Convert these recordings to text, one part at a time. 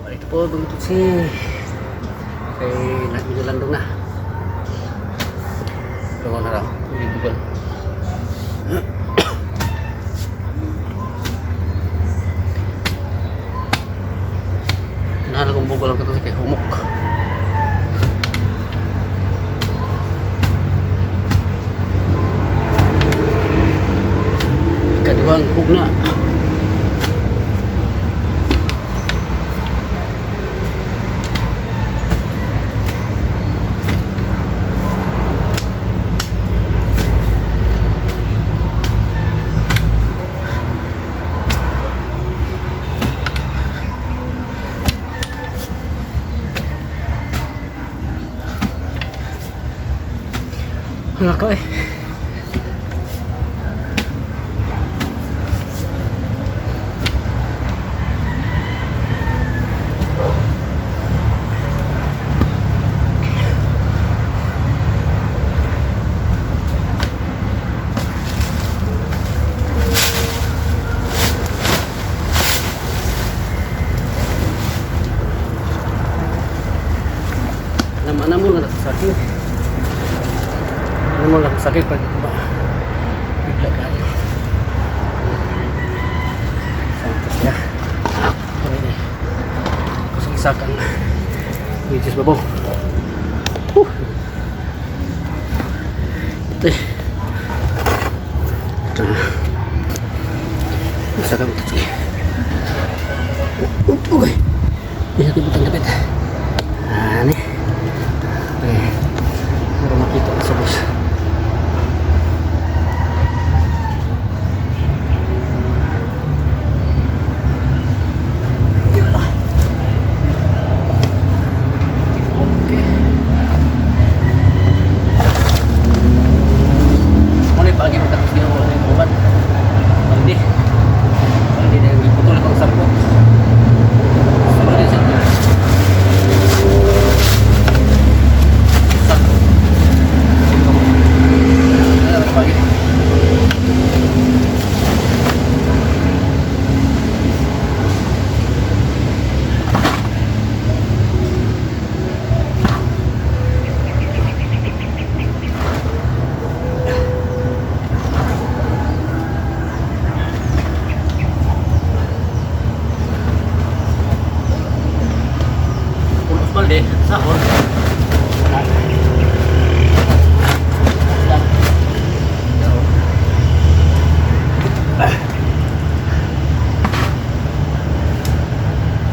Ito po mga tutsi. Kay nagminulandong na. Pero na raw, hindi bugal. Nahala kong bugal ang katong kay humok. Ikaduhang hugna. Wala ko eh. Nama mo lang sa akin. Ano mo lang sakit pag ba bigla kayo. Santos niya. Ano ni? Kusang isakan. Medyo babaw. Whew. Ito eh. Ito na. Isakan ito. Sige. Okay. Bisa tibutang kapit. Ani. Okay. Pero makita sa bus. Okay. Muna yung pagi tapos ginawa ko yung ubat. Baldi. Baldi na yung giputol akong sampot. Sunod din siya. Sakto. Ano pagi? Pulos balde, sahor.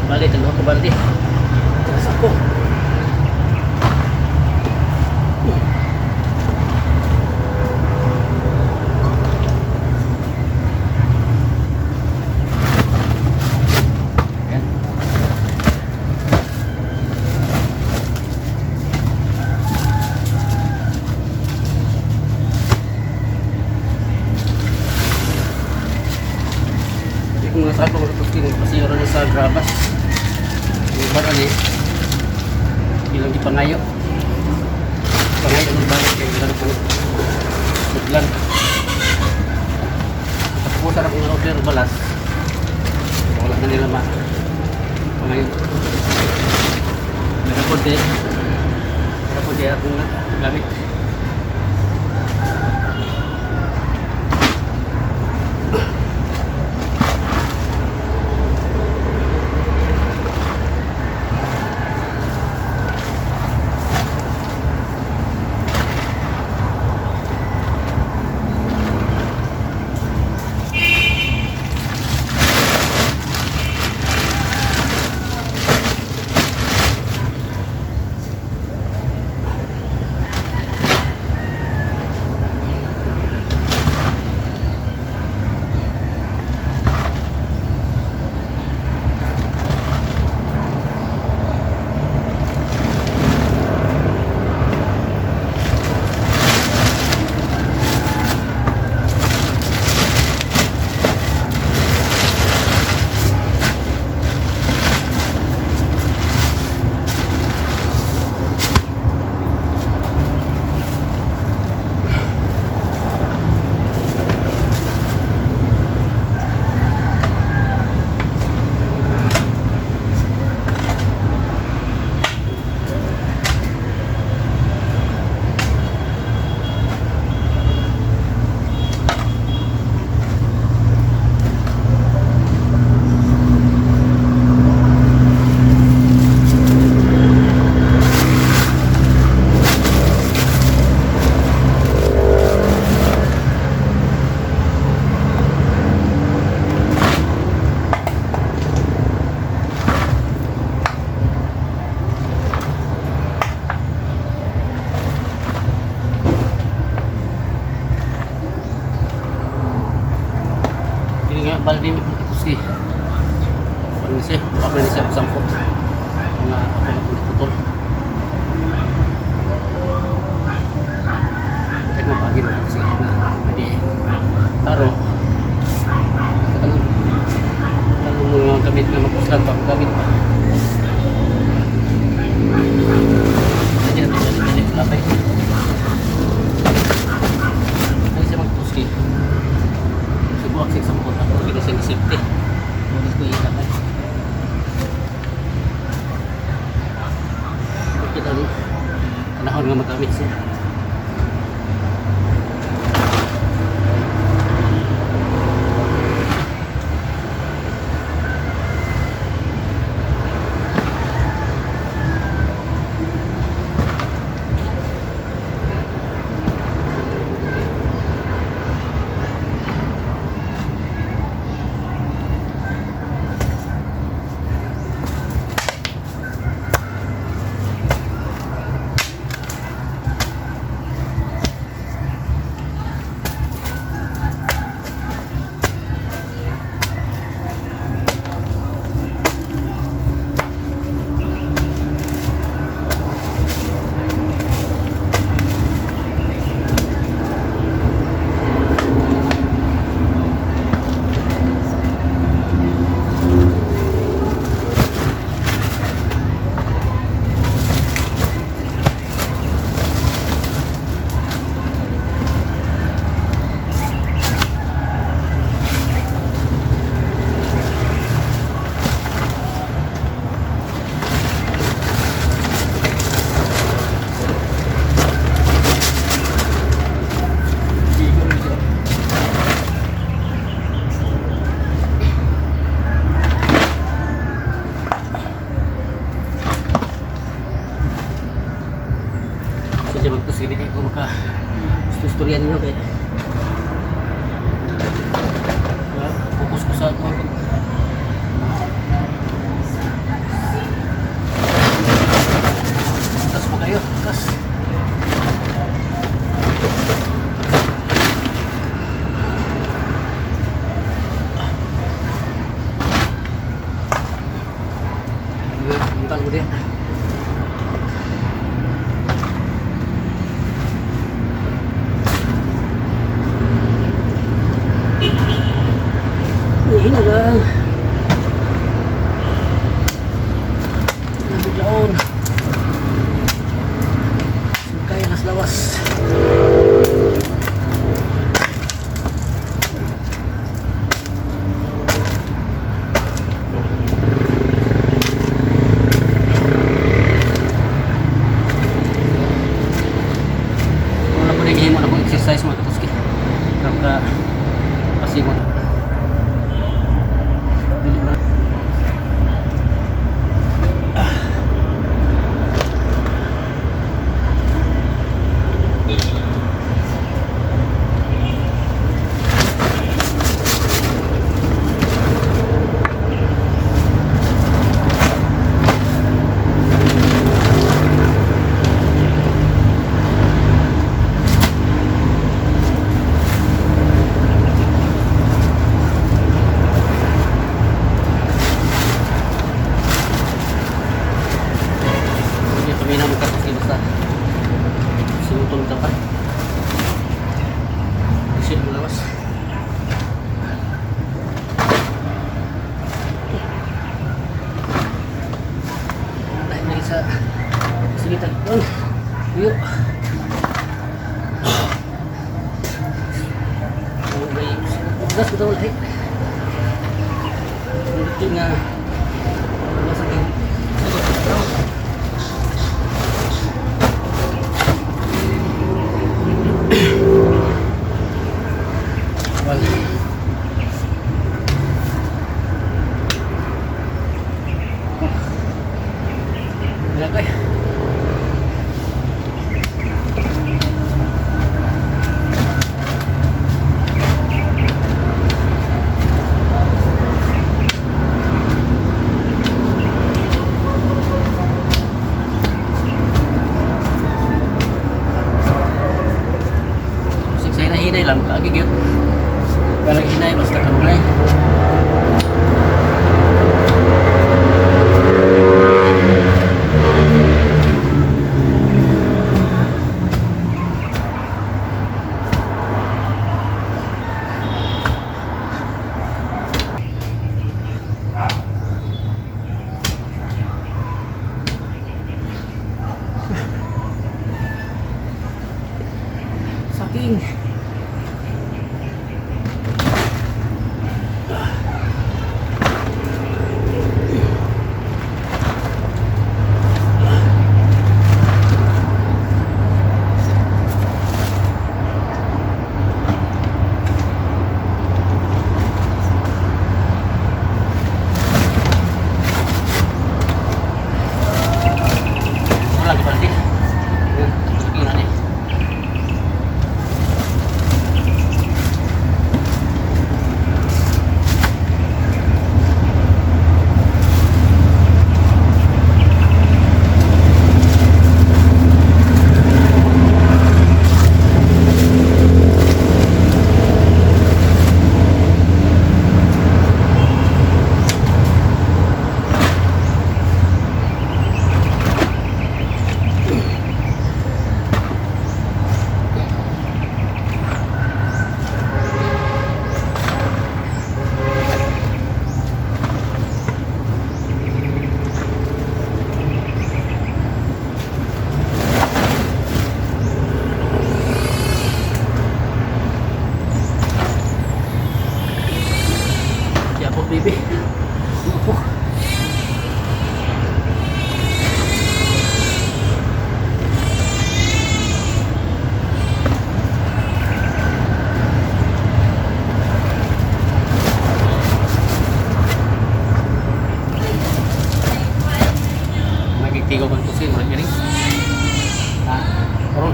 Balde, talo ko balde. Terus ako. Ayan. Hindi ko mga sako mga tukin kasi yun na sa grabas. Yung bara ni ilang gipangayo. Pangayo ng balik kay ilang po. Sudlan. Tapos sa mga order balas. Wala na nila ma. Pangayo. Meron po din. Meron po din akong gamit. Nga magamit siya. So siya magpasigil ko maka istorya ninyo kay focus ko sa ako. Tas mo kayo, tas. Bentar mo din. Hina lang. Nabiglaon. Kaya nas lawas. Wala po nagihimo na akong exercise, mga katuski. Kapag pasingot. Dili na. Hindi kami na magkatuski basta sinutol ka pa. Isil mo lawas. Dahil na isa sige tagpon. Uyo. Gas ko daw lahi. Hindi nga wala sa king. Sagot. Wala. Wala ko eh. Sig sa hinay lang, kaagig yun. Parang hinay, basta kanunay. Tingog ang tusin, murag iring. Ha? Karon.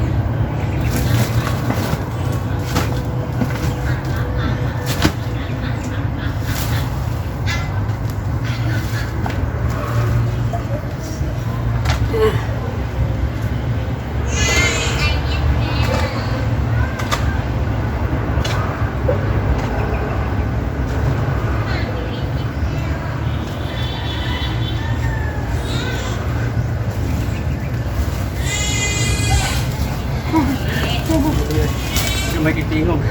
Yung may kitingog.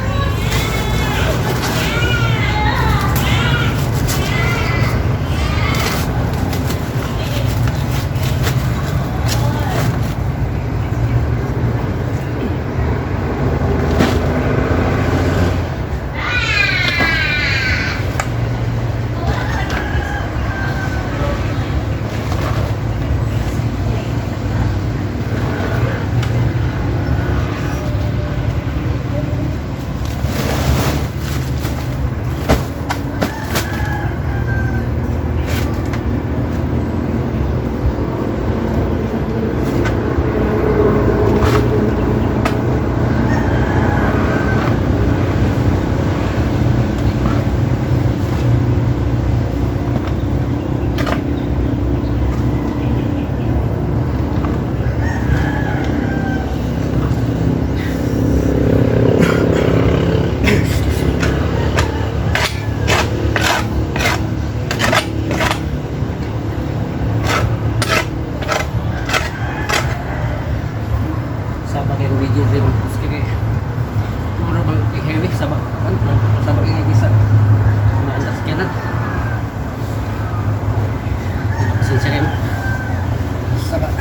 Saba kay video rin mag kay mura bang heavy saba kan saba kay isa. Maandas kaya na. Pasensya kayo. Saba.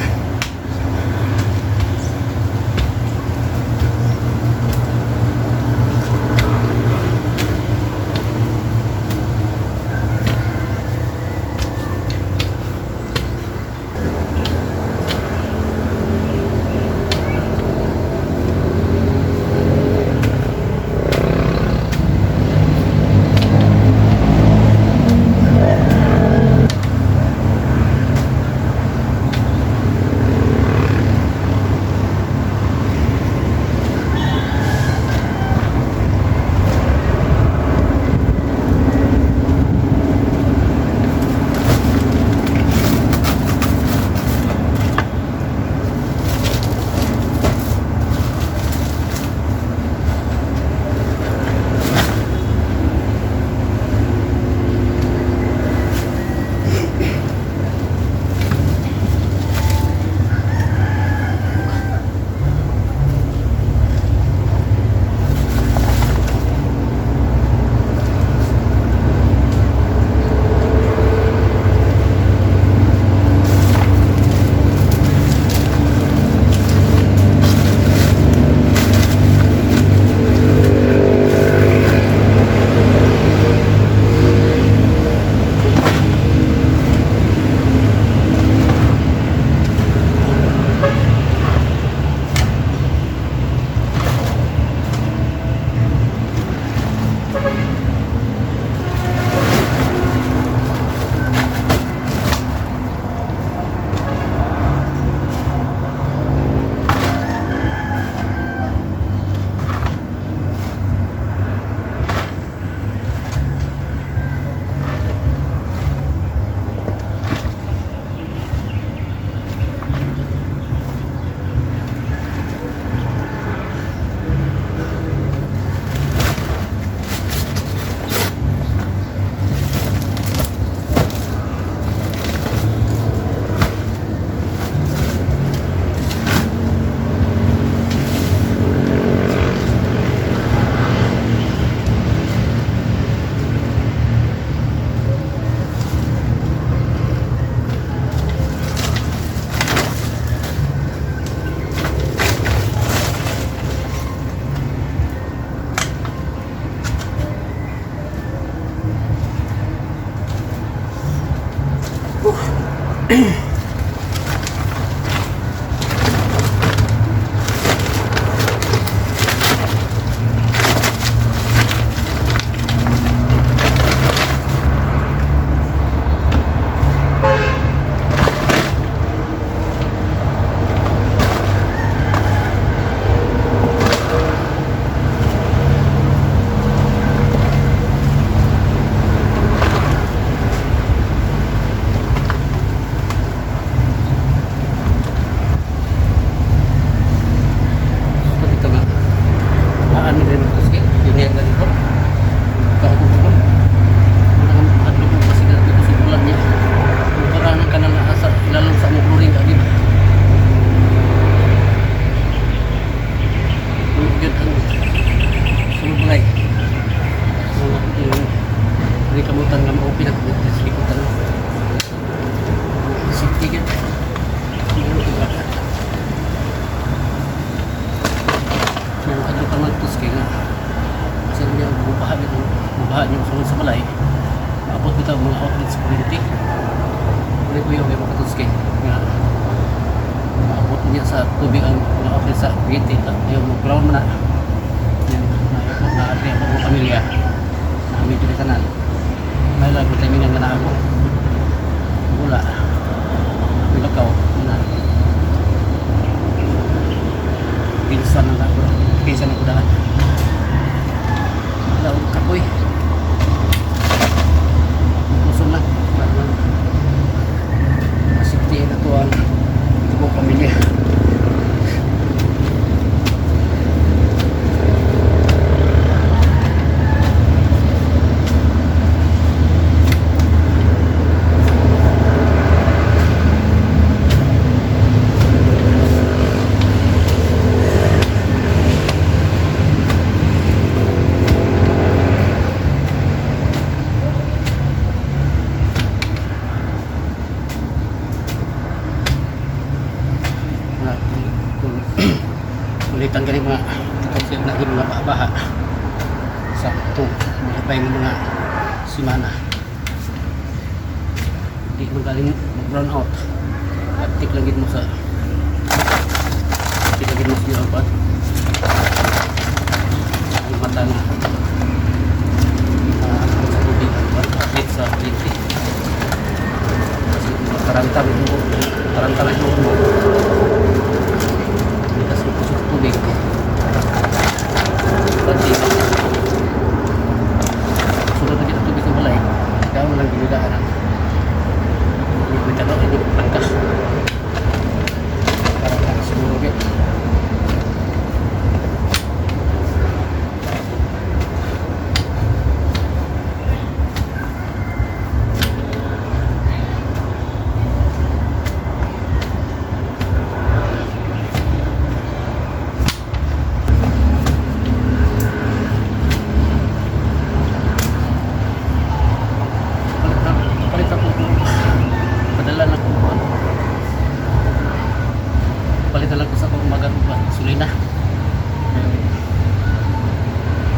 balay, maabot bitaw mga outlet sa kuryente. Uli ko yung mga katuski nga maabot niya sa tubig ang mga outlet sa kuryente. Ayaw mo ground mo na. Yan, naadri ako mga pamilya. Namin dito tanan. May lang ko timingan nga na ako. Wala. Ako lakaw na. Pinsan na ako. Pinsan ako daan. Wala akong kapoy. Kusog lang. Parang masipti na to ang buong pamilya. Wala, kung ulitan gani mga kasi na mga baha sakto malipay ng mga simana, di magaling mag brown out at tik lang gid mo sa tik lang gid mo sa iyong ang mata na sa tubig ang outlet sa kuryente kasi taranta mo taranta lang mo likas mo sa tubig. Pati sunod na kita tubig sa balay, kaya mo lang ginudaan ang hindi ko italo, hindi ko tangkas para ka siguro git. Palit ako, padala na ko, palit na lang ko sa akong umaga ba gasolina.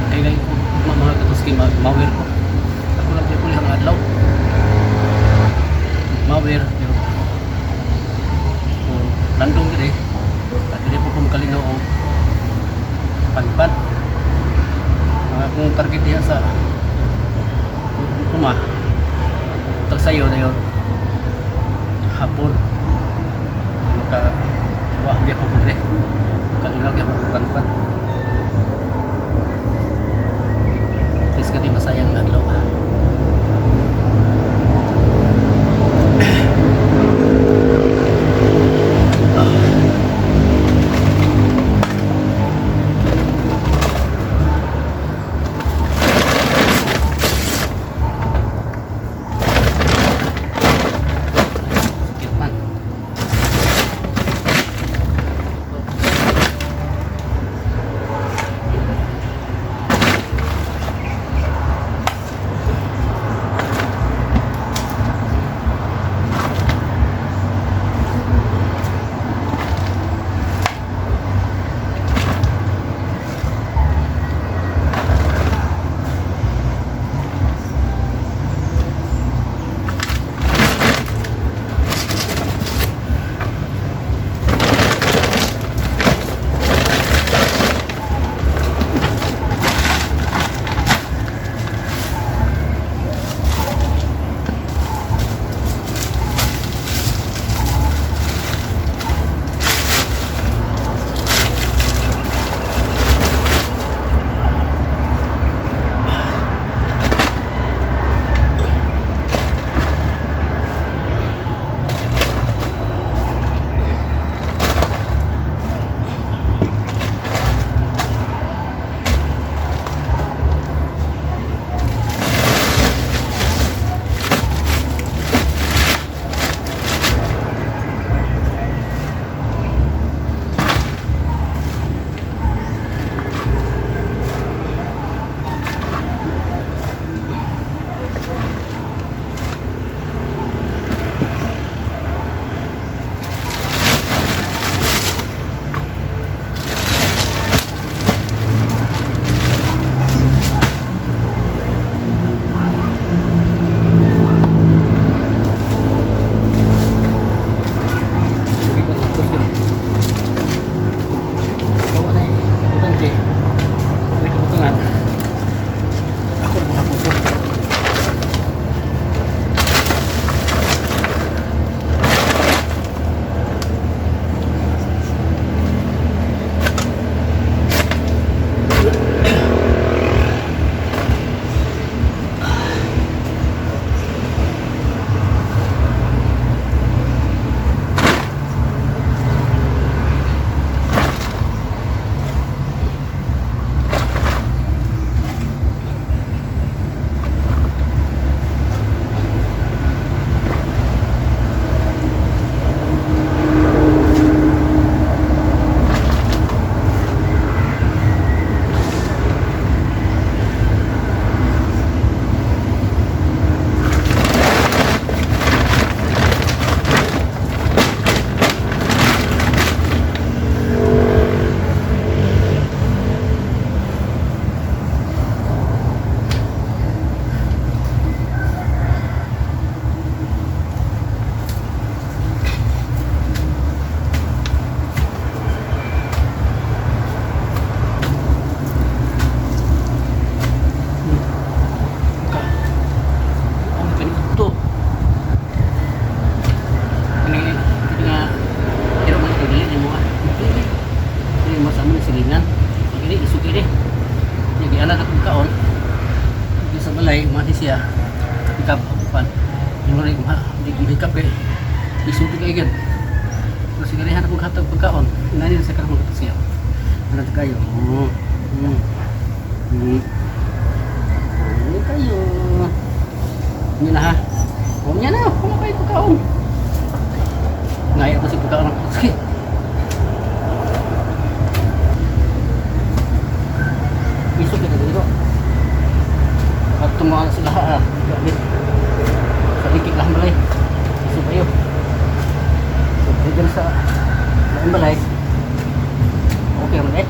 Kaya ngayon ko mga katuski mawer ko, ako lang yung ang adlaw mawer, pero kung landong gid eh at dili po kung kalinaw o panpan ang akong target diha sa uma tag sayo na yun hapon maka wah dia ko dire kalinaw gyud ako panpan. Please ka di masayang ang adlaw. Sakit man. Isog kay gyud. Pero sigarihan ako hatag pagkaon. Inani sa karon ko siya. Ano kayo? Ano kayo? Niya na ha. Oh, niya na. Wala kayo pagkaon. Ngayon ako sa pagkaon. Sige. Isog ka dito. At tumaan sila ha. Gamit. Sa likik lang balay. Isog kayo. So, dito sa laing balay. Okay man eh.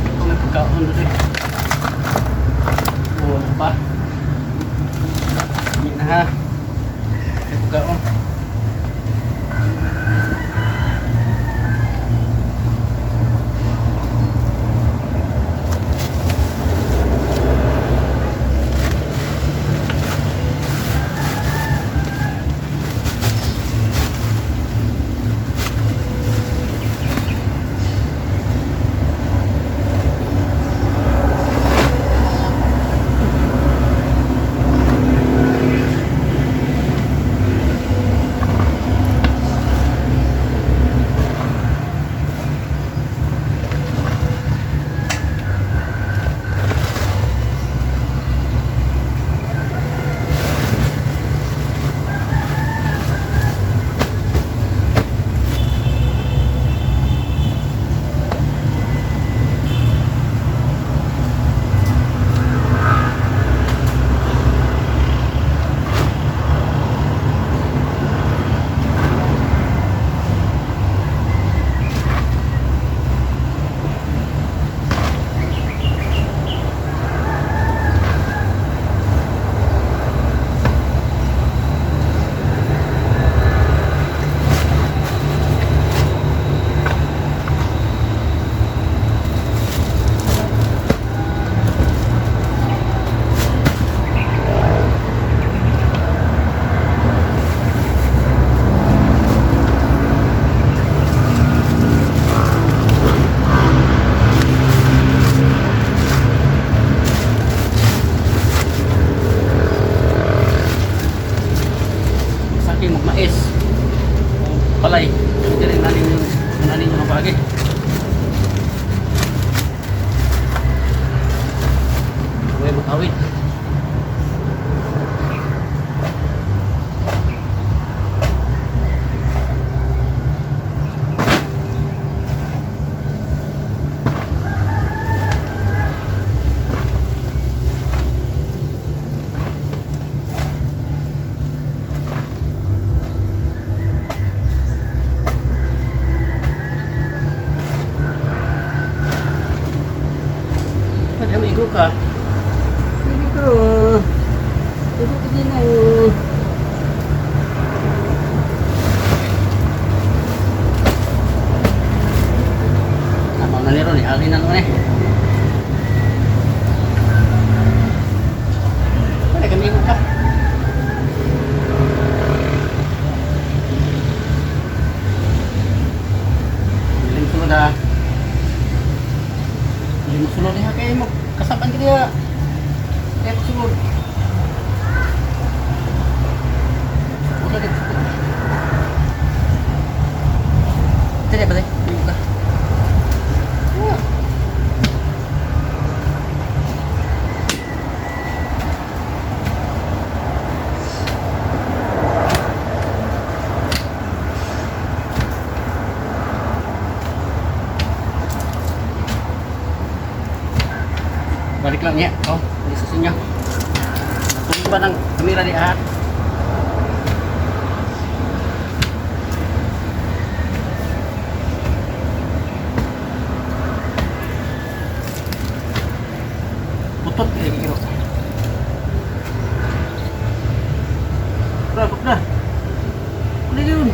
Ito may pagkaon doon eh. Wala pa. Hindi na ha. May pagkaon. Saking magmais. O palay. Hindi rin nanin yung mga bagay. Huwag magkawit. Ba't mo igo ka? Igo. Igo ka din na eh. Namang na nero ni Ali na naman eh. Wala kami igo ka. Dilim sulod ha. Dilim sulod ha kay mo kasaban ka diha. Kaya sulod. Wala ka. Dili ba dili? Igo ka. Yeah. Lang niya. Oh, hindi sa inyo. Tumba ng kamera ni ah. Putot eh, kiro. Bra, bra. Ano yun?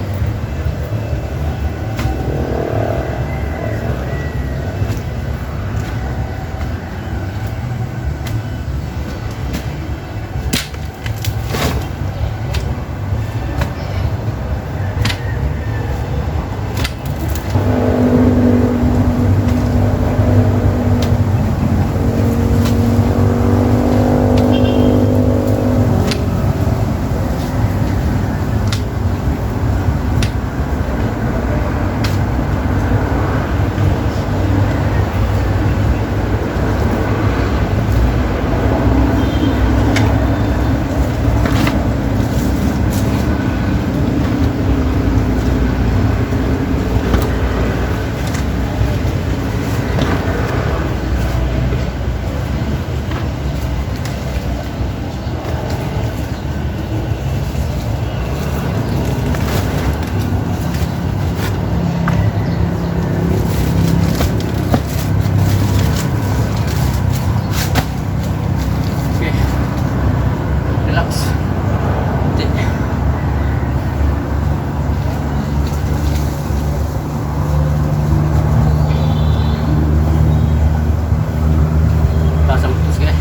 Okay. Relax. Hindi. Taas ang putos kaya.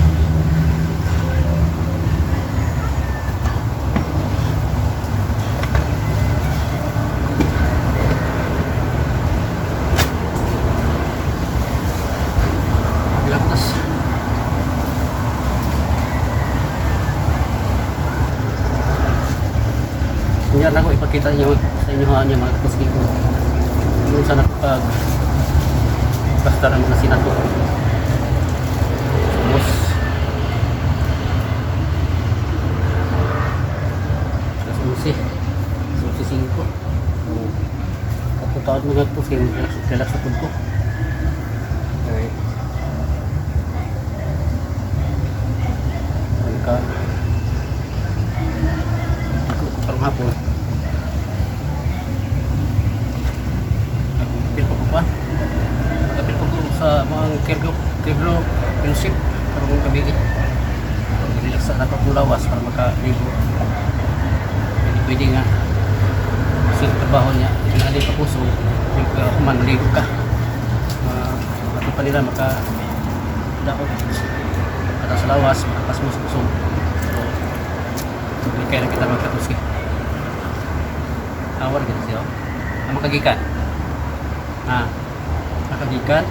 Relax. Kunya na ko ipakita niyo sa inyo ha niya mga kapuski ko. Kung saan ako pag basta ng mga sinato. Sumos. Alas 11. 11:05. So, katutaon mga kapuski, relax, relax na po ko. Okay. Ano ka? Ako ko parang hapon. Nagpil pa ko pa. Nagpil pa ko sa mga kirgo, kirgo fellowship karong gabi. Relax sa ato akong lawas para makaligo. Pwede, pwede nga. Kasi yung trabaho niya, inali pa ko so ako man maligo ka. Ato pa nila maka dako kata sa lawas, makapasmo sa kusog. So, hindi kaya na kita magkatuski. Awar gitu siya. Ang makagikan. Ah, makagikan.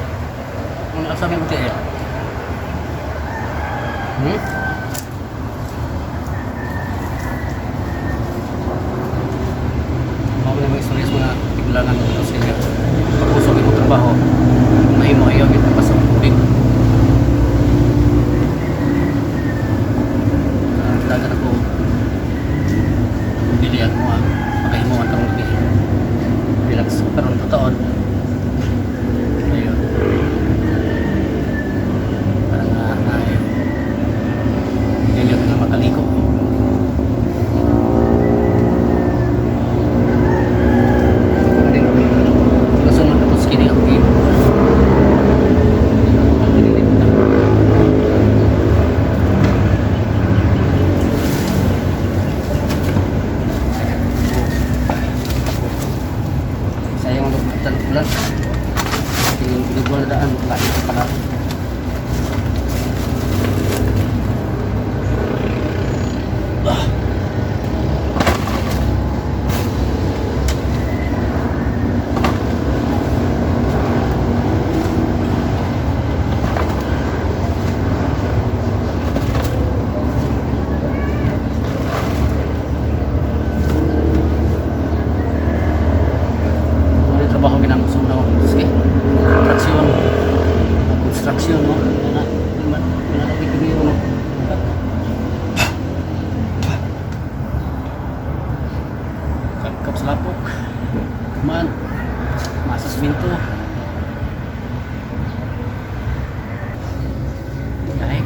Ang asa may UTL. Hmm? Mao na mga istorya sa mga tigulanan ng mga sila. Pagkusog imong trabaho, mahimo ayaw gid pasok tubig. Ah, dagan ako bili ang mga makahimuan karong gabi. Relax karon tataon. Ayun. Parang ay yun nga makaliko. Kaso matapos kini ang game. Sayang ang lutan ulan. Tingin ko na daan, lahi pa pala. Ah. Wala trabaho ginang sa una ko. Sige. Construction. Construction, no? Ano? Manalapit kami yun, no? Kap sa lapok. Kuman. Masa siminto. Ay.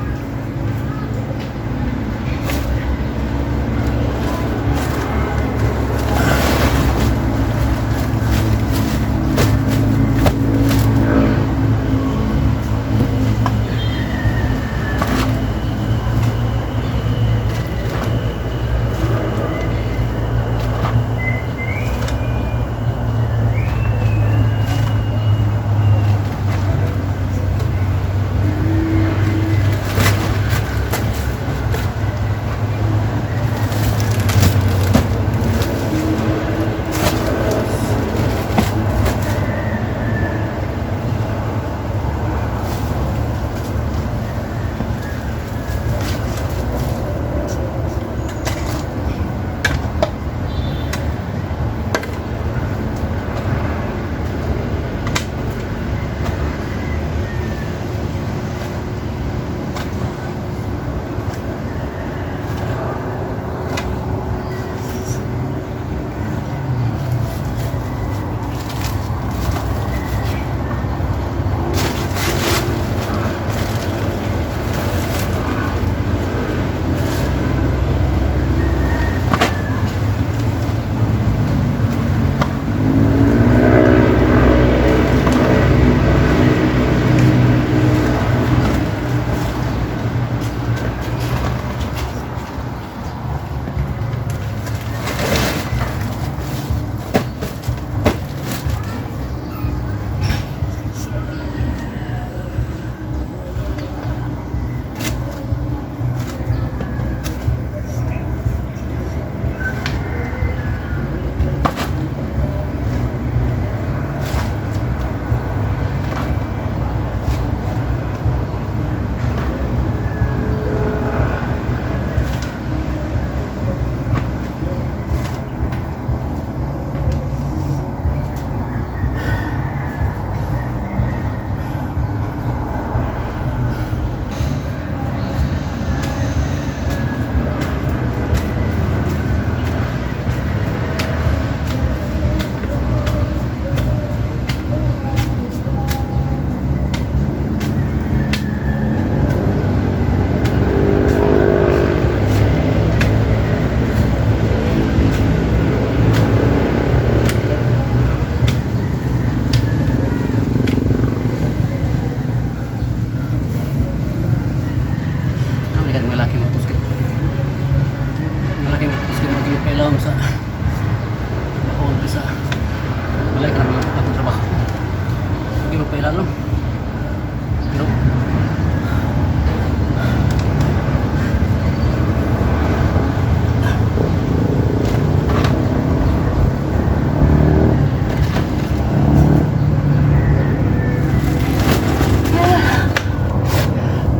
Wala ka naman akong trabaho. Hindi mo pailalom. Pero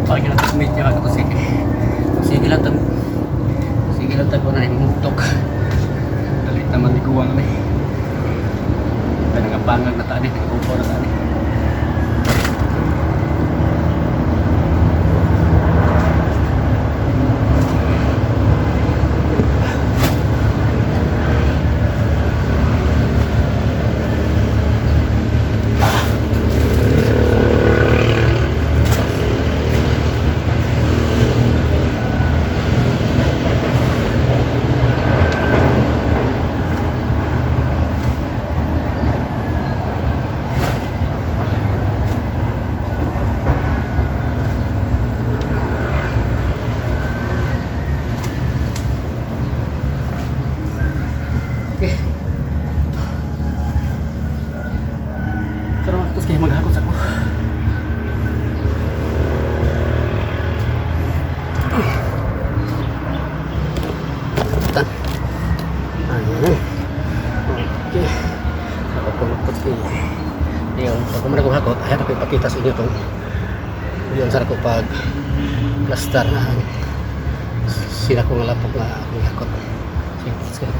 pag ginatagmit niya ako, sige. Sige lang tag sige lang tag na yung mugtok. Dali naman ni guwang ni. Nangapangag na tani, nangapupo na tani. Okay. Pero tapos kayo maghakot sa ako. Tan. Ayan. Okay. Ako po magpot kayo. Ngayon, pag kumana kong hakot, ayan ako ipakita sa inyo itong yun sa ako pag plaster na ang sila ko nga lapok na akong hakot. Sige, let's go.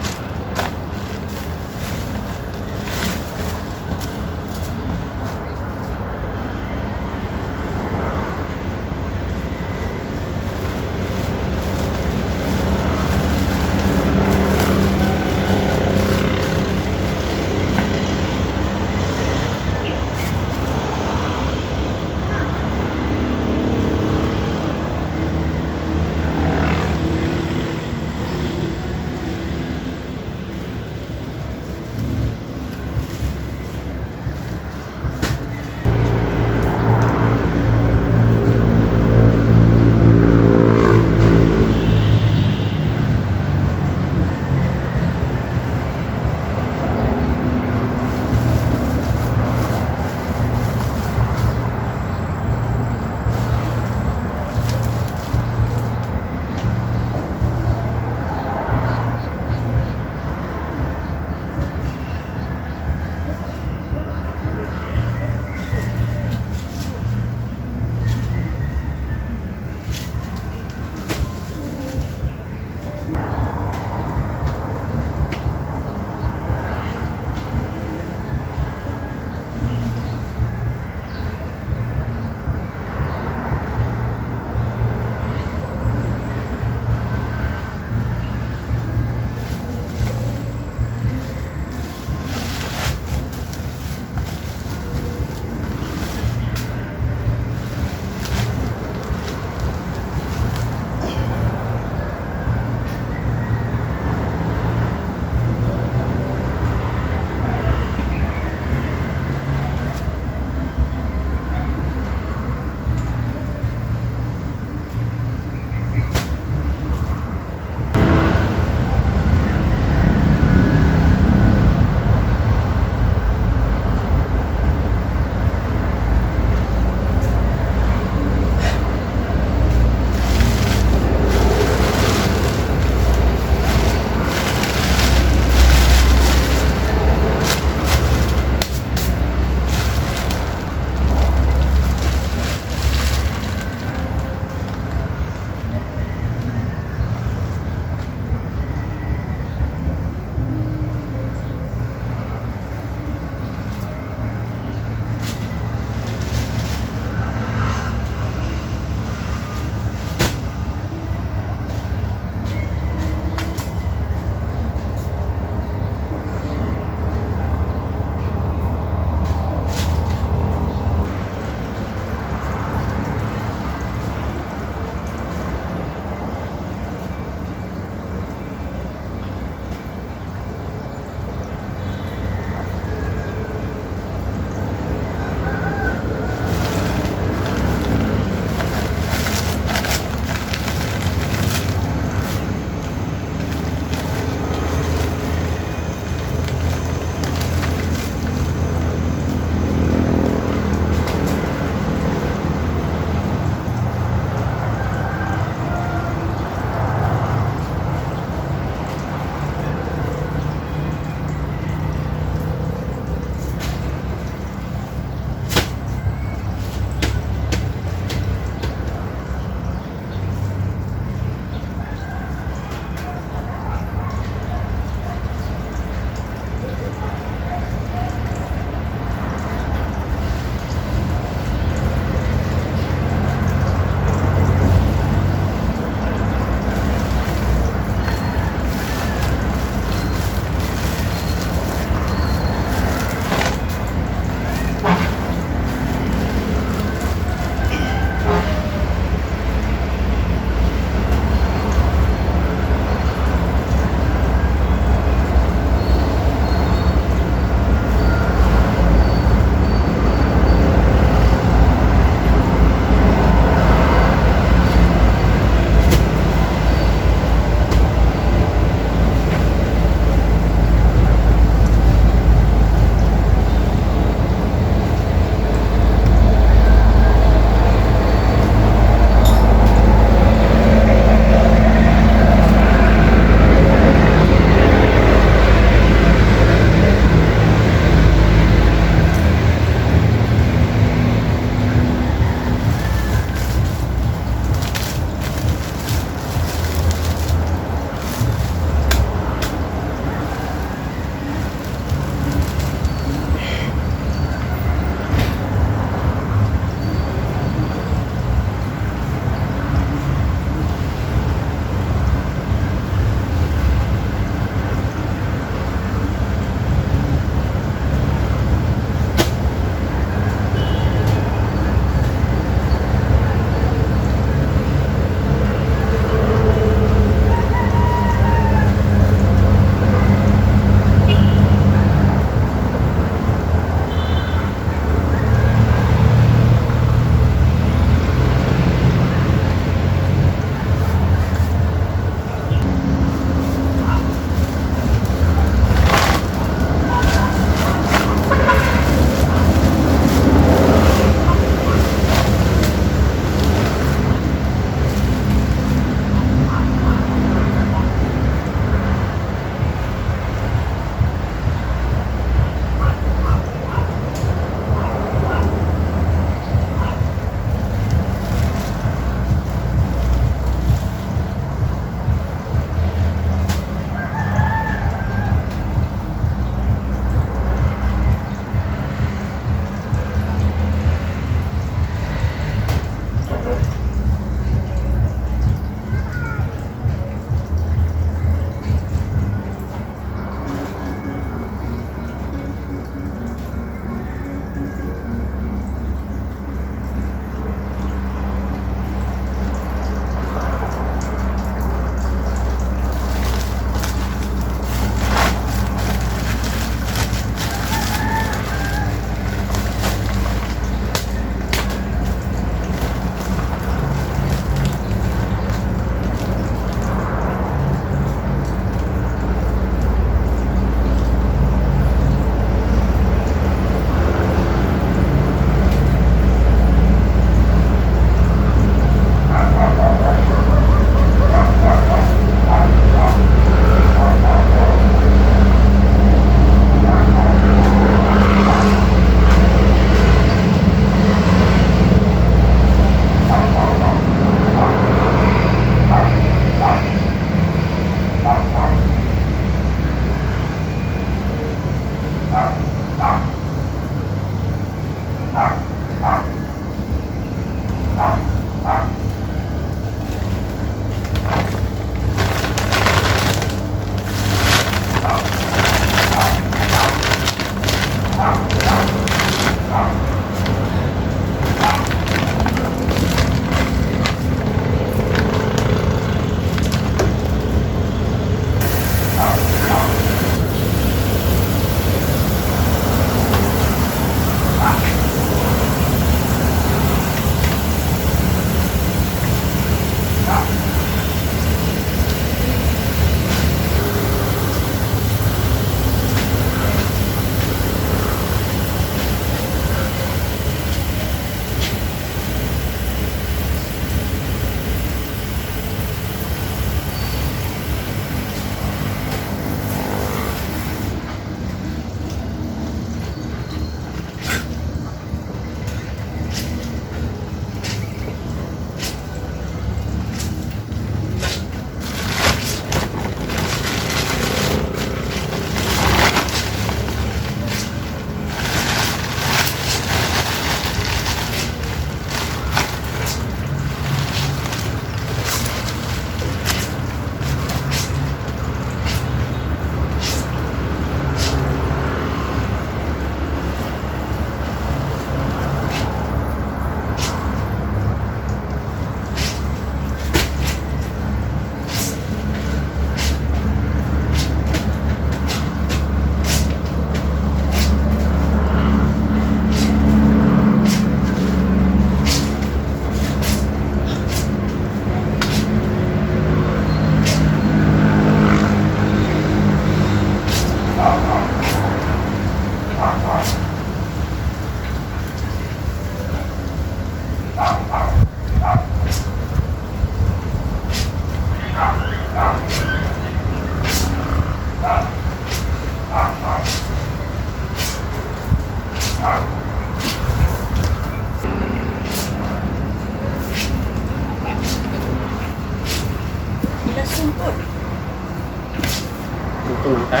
Ito mga ka.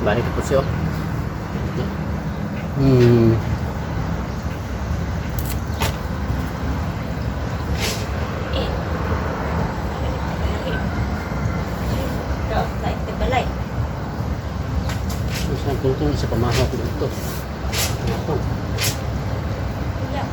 Balik po siya. Eh. Daw, like the balay. Sa tungtong sa pamahaw ko dito. Ito. Yeah.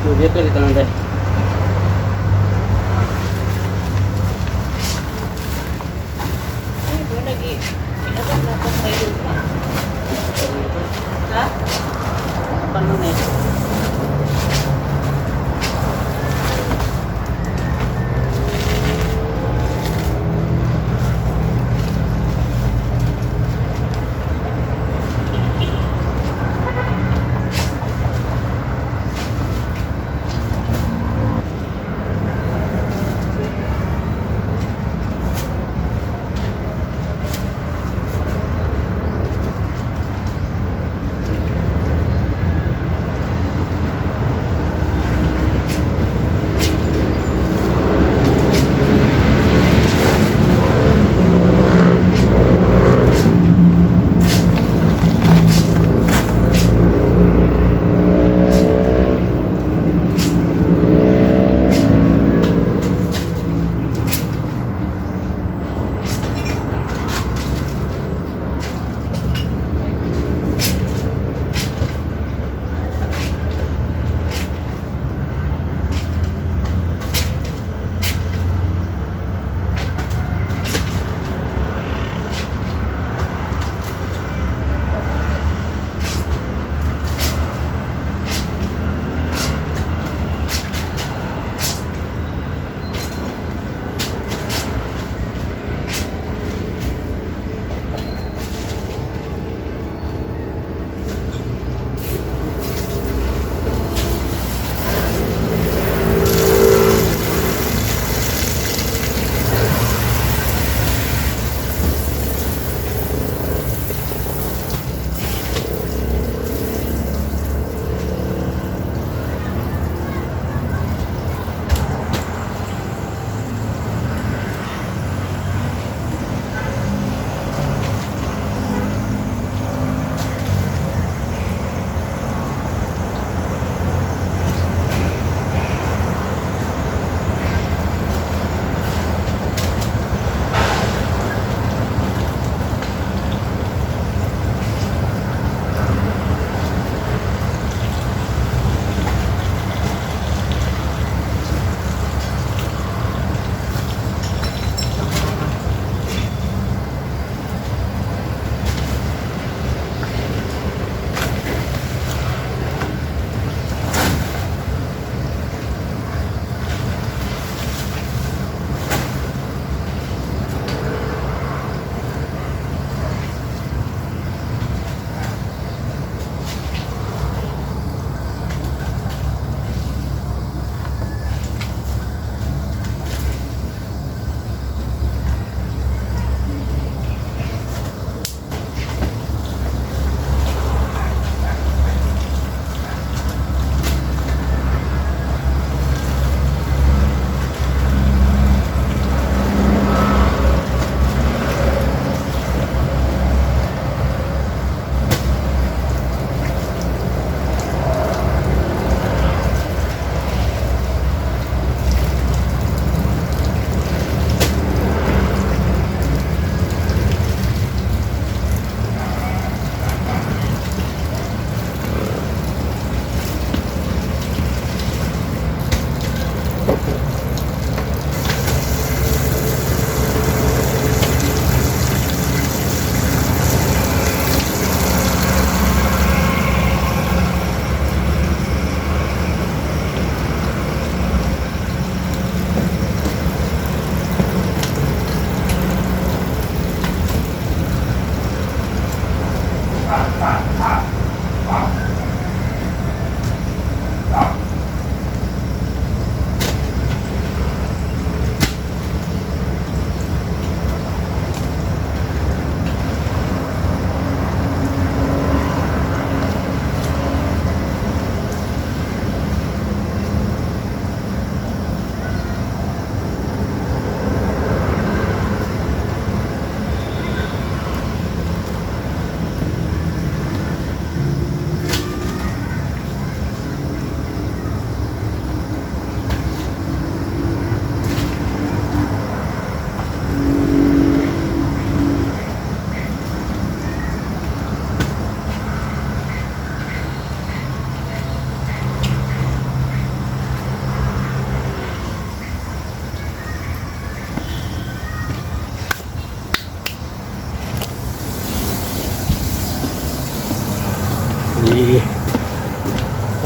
Dito, dito lang tayo. Ay, bro, nag-i... Inabot na akong may lupa. Ha? Paano na eh?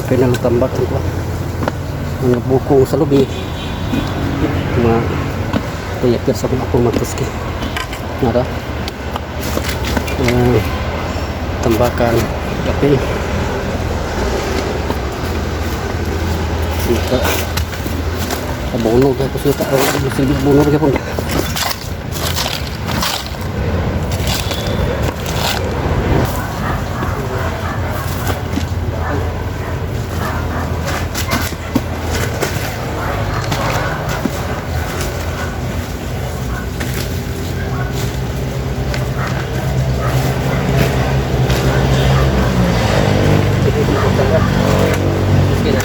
Apil na tambak ang kuha. Mga bukong sa lubi. Mga tiyapir sa mga akong magtuski. Nara. Tambakan. Apil. Sita. Abono kaya ko sita. Oh, silbi abono kaya po. Sige na.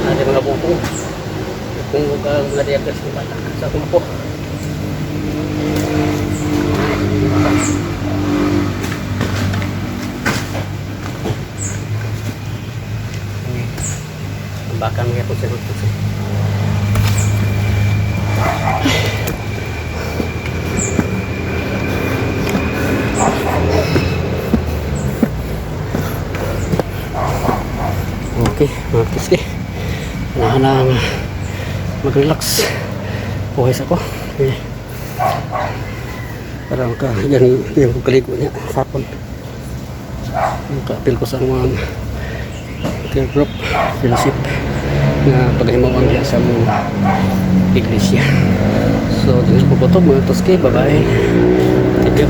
Ada mga bukong. Kung mga diabetes ng bata sa kumpo. Tambakan mga po sa mga. Okay, mga kiski. Kailangan na mag-relax. Buhay sa ko. Okay. Para maka, yan, yan ko kaligo niya. Sapon. Maka-apil ko sa mga care group, fellowship na paghimawan diya sa mga iglesia. So, dito ko po ito, mga toski. Bye-bye. Thank you.